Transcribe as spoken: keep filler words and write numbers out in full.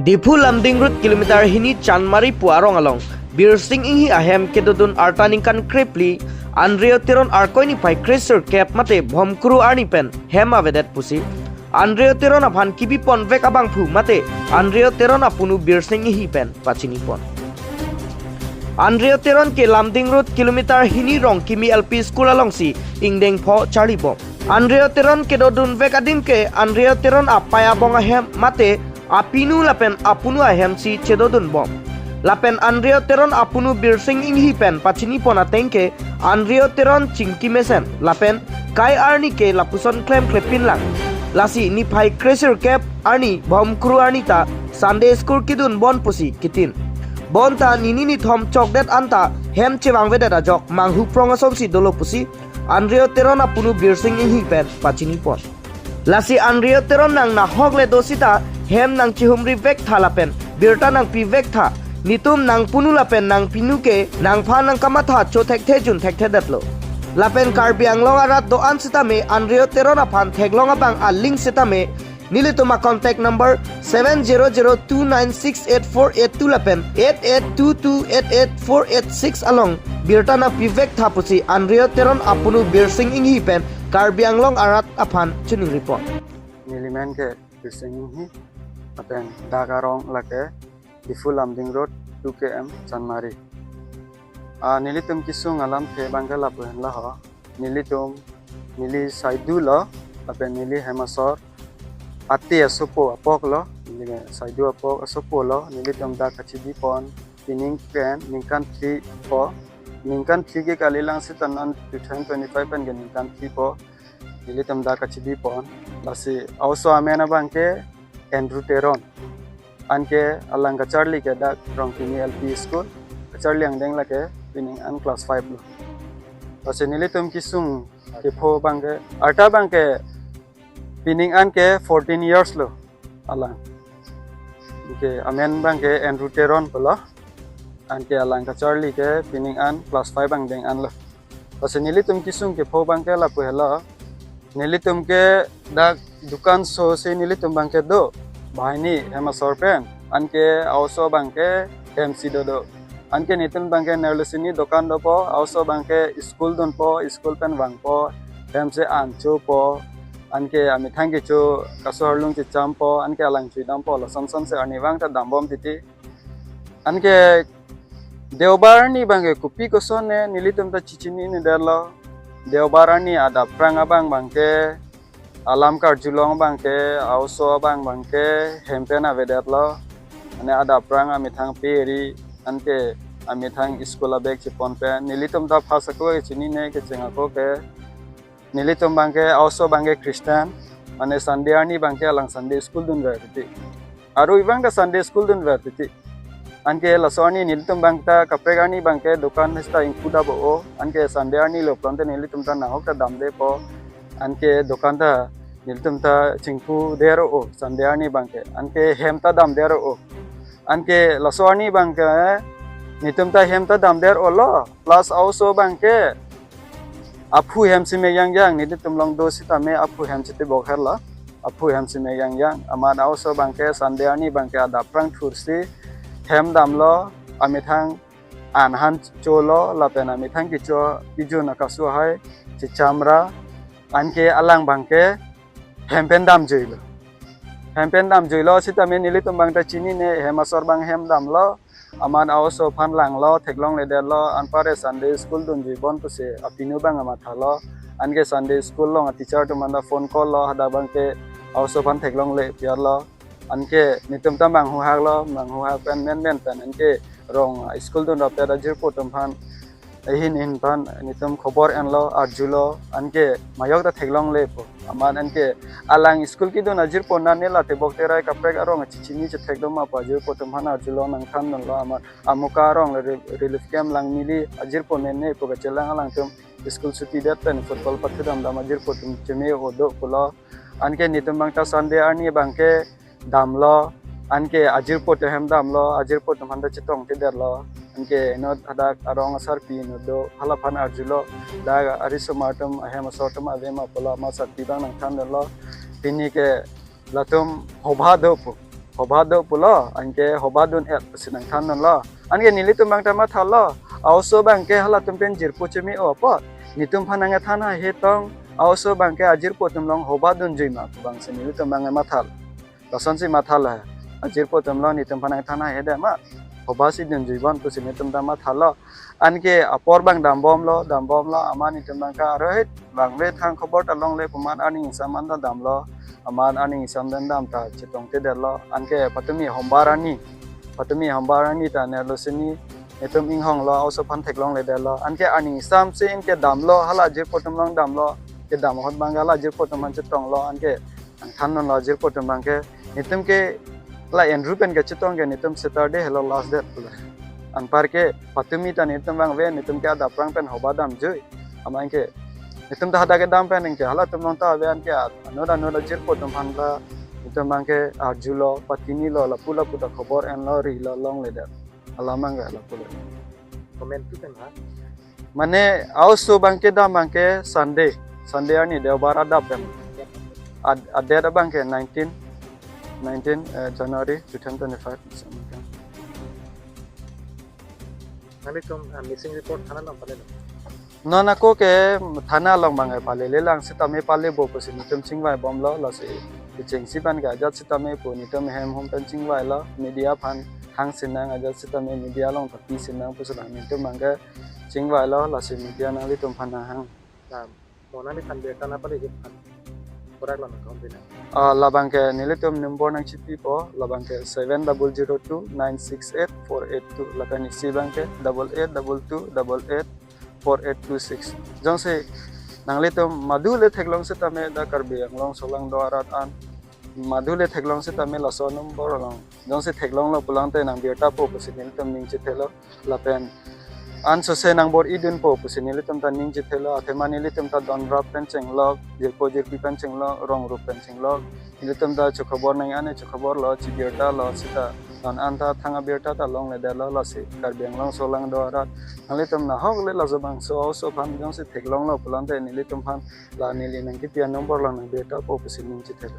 Diphu Lumding Road kilometer hini Chanmari pu arong along Birsing Inghi ahem kedodun arta ningkan krephli Andrio Teron Arkoi niphai kresirkep mate Bhomkuru arni pen hem avedet pusi Andrio Teron aphan kibi ponvek abangphu mate Andrio Teron apunu Birsing Inghi pen pachinipon. Andrio Teron ke Lumding Road kilometer hini Rongkimi L P School alongsi ingdeng pho charlibom. Andrio Teron kedodunvek adim ke Andrio Teron apei abong ahem mate apinu lapen apunu ahemsi chedodunbom. Lapen Andrio Teron apunu Birsing Inghi pen pachinipon ateng ke Andrio Teron chingki mesen lapen kai arni ke lapuson klemklepin lang. Lasi niphai kresirkep arni Bhomkuru arni ta Sunday School kidunbom pusi kitin. Bonta nini nithom chokdet anta hem chevangvedet ajok manghu prong asonsi dolo pusi Andrio Teron apunu Birsing Inghi pen pachinipon. Lasi Andrio Teron nang nahok le do sita hem nangchihumrivek tha lapen birta nangpivek tha. Netum nangpunu lapen nangpinu ke nangphan nangkamatha cho thekthe jun thekthedetlo. Lapen Karbi Anglong arat do-an sitame Andrio Teron aphan theklong abang aling sitame nelitum a contact number seven zero zero two nine six eight four eight two lapen eight eight two two eight eight four eight six along birta nangpivek tha pusi Andrio Teron apunu Birsing Inghi pen Karbi Anglong arat aphan chiningripon. Neli men ke Birsing Inghi, lapen dak arong lake Diphu Lumding Road two K M Chanmari. Ah, nelitum kesung alamthe abang ke lapu henlo ho. Nelitum, neli saidu lo, lapen neli hem asor ate asopo apok lo, neli saidu apok asopo lo, nelitum dak kachibipon, pining pen ningkan phli po, ningkan phli ke kalilang sita non two thousand twenty-five pen ke ningkan phli po, nelitum dak kachibipon. Lasi a-oso amen abang ke Andrew Teron. Anke alang kacharli ke dak Rongkimi L P School. Kacharli angdeng lake pining an class five lo. Lasi nelitum kesung kepho abang ke, arta abang ke pining an ke fourteen years lo alang. Anke amen abang ke Andrew Teron pulo. Anke alang kacharli ke pining an class five angdeng an lo. Lasi nelitum kesung kepho abang ke lapu helo. Nelitum ke dak dukan so si nelitum abang ke do. Banghini hem asor pen. Anke a-oso abang ke hemsi dodo. Anke netum abang ke nerlo sini dukan dopo, a-oso abang ke school dunpo, school pen vangpo, hem si an chopo. Anke amethang kecho kaso arlung chechampo, anke alang chui dampo, lason son si arnivang ta dambom titi. Anke Deobar arni abang ke kopi koson ne nelitum ta chechinine detlo. Deobar arni adap prang abang abang ke alam karjulong abang ke a-oso abang abang ke hem pen avedetlo. Ane adap prang amethang peri anke amethang school abag chepon pen nelitum ta phas ako ke chinine kecheng ako ke nelitum abang ke a-oso abang ke Christian, mane Sunday arni abang ke alang Sunday school dunver titi. Arui abang ke Sunday school dunver titi. Anke laso arni nelitum abang ta kaprek arni abang ke dukan sita ingpu dabo o. Anke Sunday arni lo pulote nelitum ta nahok ta damdepo. Anke dukan ta nelitum ta chingpu dero o Sunday arni abang ke. Anke hem ta damdero o. Anke laso arni abang ke netum ta hem ta damdero lo. Plus a-oso abang ke aphu hem si mek yang yang, nelitum along do sitame aphu hem si tebok herlo. Aphu hem si mek yang yang. Amat a-oso abang ke Sunday arni abang ke adap prang thursi hem damlo, amethang an han cholo, lapen amethang kecho ijun akasu hai chechamra, anke alang abang ke hem pen damjuilo. Hem pen damjuilo sitame nelitum abang ta chinine, hem asor abang hem damlo. Amat a-oso aphan langlo, theklongledetlo, anpare Sunday school dunjuibom pusi apinu abang mathalo. Anke Sunday school along a-teacher atum aphan ta phone call lo, hadak abang ke a-oso aphan theklongle piarlo. Anke netum ta manghuhaklo, manghuhak pen menmen pen anke rong school dun rapet ajirpo atum aphan ahin ahin aphan netum khobor enlo, arjulo, anke majok ta theklonglepo. Amat anke alang school kedun ajirpo nane la tebok terai kaprek arong chichini chethek doma pu ajirpo atum aphan arjulo, nangthandunlo. Amat Amoka arong le re-, relief camp lang neli ajirpo nene pu kachelang alangtum school chuti det pen football pathu damdam ajirpo atum cheme odo pulo. Anke netum abang ta Sunday arni abang ke damlo, anke ajirpo atum hem damlo, ajirpo atum aphan ta chetongtedetlo. Anke inut hadak arong asarpi inut do, hala aphan arjulo, dak arisomar atum ahem asor atum avema pulo, amat sarpi abang nangthandunlo. Pini ke latum hobha dopo. Hoba do pulo, anke hoba dun-et pusi nangthan dunlo. Anke nelitum abang ta mathalo, a-oso abangke halatum pen jirpo cheme-o apot, netum aphan nangthan haihe tong, a-oso abangke ajirpo atum along hoba dunjui ma pu abangsi nelitum abang mathalo. Lasonsi mathalo he. Ajirpo atum along netum aphan nangthan haihe de ma, hoba si dunjui bon pusi netum ta mathalo. Anke apor abang dambomlo, dambomlo, amat netum abangke arohit abang ve thang khobor ta longle pu amat aning isam anta damlo, amat aning isam dan dam ta chetongtedetlo. Anke patumi hombar ani, patumi hombar ani ta nerlo sini, netum inghonglo, a-oso aphan theklongledetlo. Anke aning isamsi anke damlo, hala ajirpo atum along damlo, kedam ahut abangke hala ajirpo atum aphan chetonglo, anke nangthan dunlo ajirpo atum abangke, netum ke la Andrew pen kachetong ke netum Saturday helo last date pulo. Anparke patumi ta netum abang ve, netum ke adap aphrang pen hoba damjui. Amat anke netum ta hadak kedam pen anke halatum along ta ve, anke anut anut ajirpo atum aphan ta netum abangke arjulo, patinilo, lapu lapu ta khobor enlo, rilo, longledet. Alam abangke lapulo. Comment tu kan ha? Mane a-oso abangke dam abangke Sunday, Sunday arni, Deobar adap pen. Ad, a-date abangke nineteen, nineteen, eh, January two thousand twenty-five. Nanglitum, ah, missing report thana along palelo? Non ako ke thana along abangke palele lang sitame palebo pusi netum chingvaibomlo, lasi kechengsi abangke ajat sitame pu netum hem hum pen chingvailo, media aphan hangsinang, ajat sitame media along ta pisinang pusi lang netum abangke chingvailo, lasi media nanglitum aphan nanghang. La mo nangliphan birta nangpale ajat aphan korak lo nang account pina. Ah, labangke nelitum number nangchipipo, labangke seven double zero two nine six eight four eight two, lapen isi abangke double eight double two double eight four eight two six. Jongsi nanglitum madule theklong sitame dak Karbi Anglong Solangdo arat an, madule theklong sitame laso number along jongsi theklonglo pulote nangbirtapo pusi nelitum ning chethelo. Lapen ansose nangbor-idunpo pusi nelitum ta ning chethelo. Athema nelitum ta donrap pen chenglok, jirpo jirpi pen chenglok, rong rup pen chenglok. Nelitum ta chokhobor nang-an-e, chokhoborlo, chibirtalo, sita non anta thang abirta ta longledetlo, lasi Karbi Anglong Solangdo arat, nanglitum nahokle laso abangso a-oso aphan jongsi theklonglo pulote nelitum aphan la neli nangkepi a-number along nangbirtapo pusi ning chethelo.